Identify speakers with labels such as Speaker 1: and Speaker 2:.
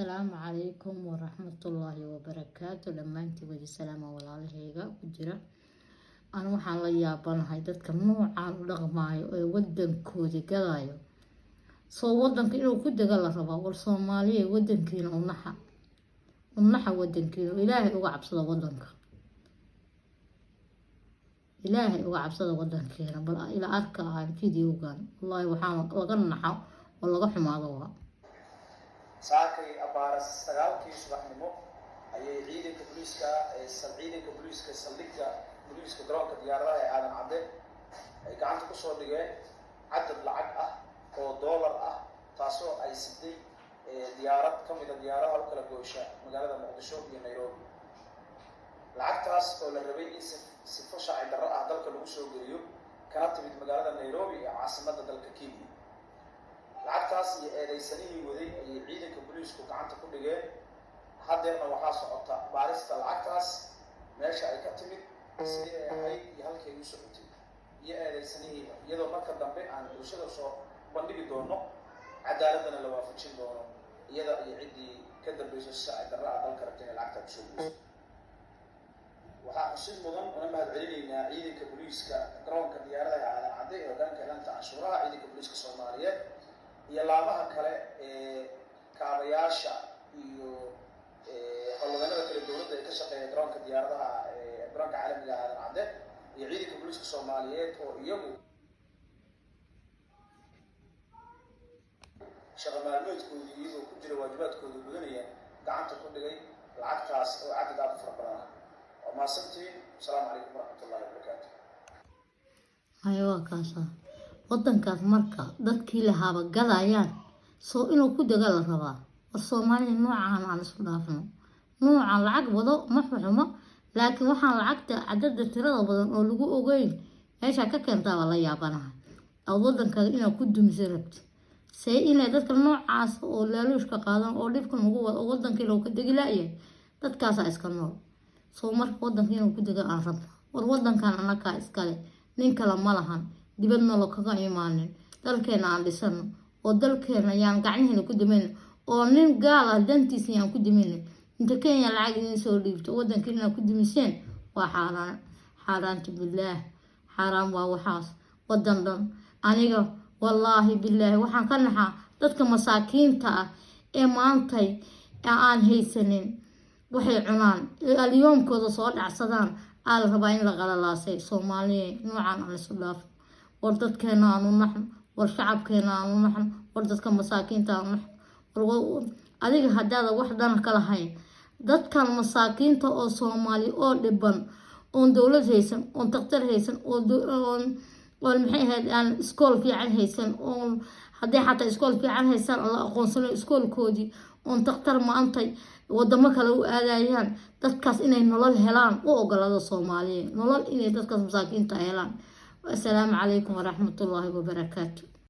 Speaker 1: Asalaamu calaykum waraxmatullaahi wabarakaatu. Dhammaantiin wadi salaama, walaalahayga ku jira. Anu waxaan la yaabanahay dadka noocaan u dhaqmaayo ee wadankoodii gadayo. Soo wadanka inuu ku dega la rabaa. War Soomaaliya, wadankiina unaxa, unaxa wadankiina. Ilaahay uga cabsada wadanka, Ilaahay uga cabsada wadankeena. Bal ila arka ah videogan, wallaahi waxaan laga naxo oo laga xumaado waa.
Speaker 2: Saakay abaara 9-kii subaxnimo ayay ciidanka booliiska ee ciidanka booliiska saldhigga booliiska garoonka diyaaradaha ee Aadan Cadde ay gacanta kusoo dhigeen cadad lacag ah oo doolar ah, taasoo ay siday diyaarad ka mida diyaaradaha u kala goysha magaalada Muqdisho iyo Nairobi. Lacagtaas oo la rabay in si sifo sharci darro ah dalka lagu soo geliyo, kana timid magaalada Nairobi ee caasimadda dalka Kenya. Lacagtaas iyo eedaysanihii waday ayay ciidanka booliisku gacanta ku dhigeen. Haddeerna waxaa socota baarista lacagtaas, meesha ay ka timid, sidii ay ahayd iyo halkii ay u socotay iyo eedaysanihiiba, iyadoo marka dambe aan bulshada soo bandhigi doono, cadaaladana la waafajin doono iyada iyo ciddii ka dambayso si sharci darro ah dalka rabta inay lacagtaa kusoo geliso. Waxaa xusid mudan una mahad celinaynaa ciidanka booliiska garoonka diyaaradaha Aadan Cadde ee hoggaanka ilaalinta canshuuraha, ciidanka booliiska Soomaaliyeed iyo laamaha kale ee kaabayaasha iyo howlwadeenada kale dowladda ee ka shaqeeya garoonka diyaaradaha ee garoonka caalamiga Aadan Cadde iyo ciidanka booliiska Soomaaliyeed oo iyagu shaqo maalmeedkoodii iyagoo ku jira waajibaadkooda gudanaya gacanta ku dhigay lacagtaas oo cadad aad u fara badan ah. Waa mahadsantihiin. Asalaamu calaykum waraxmat ullahi wabarakaatu.
Speaker 1: Haya, waa kaasa wadankaas. Marka dadkii lahaaba gadayaan, soo inuu ku dega la rabaa. War Soomaalida, noocaan aan isku dhaafno. Noocan lacag wado ma xuxumo, laakiin waxaan lacagta cadada tirada badan oo lagu ogeyn meeshaa ka keentaaba la yaabanaha aad wadankaaga inaad ku dumisa rabti. See inay dadka noocaas oo laaluushka qaadan oo dhibka nagu wado oo wadankii loo ka degi laayahay, dadkaasaa iska nool. Soo marka wadanka inuu ku dega aan rabna. War wadankan anakaa iskale, nin kale ma lahan, dibadna lo kaga imaanin. Dalkeena aan dhisano oo dalkeena yaan gacnaheena ku dumayna oo nin gaal ah dantiisa yaan ku dumayna. Inta Kenya lacag idin soo dhiibto wadanka inaad ku dumiseen waa xaaraan, xaaraanta bilaah, xaaraan waa waxaas. Wadan dhan, aniga wallaahi bilaahi waxaan ka naxaa dadka masaakiinta ah ee maantay aan haysanin waxay cunaan ee alyoomkooda soo dhacsadaan aa la rabaa in la qalalaasay. Soomaaliya, noocan aan isu dhaafno. War dadkeena aanu naxno, war shacabkeena aanu naxno, war dadka masaakiinta aanu naxno. War adiga haddaada wax dana ka lahayn dadkan masaakiinta oo Soomaali oo dhiban, oon dowlad haysan, oon daktar haysan, oon maxay ahayd, aan iskool fiican haysan, oon hadday xataa iskool fiican haysan la aqoonsano iskoolkoodii, oon daktar maantay wadamo kale u aadayaan, dadkaas inay nolol helaan u ogolaado. Soomaaliya, nolol inay dadkaas masaakiinta helaan. Assalaamu calaykum waraxmatullaahi wabarakaatu.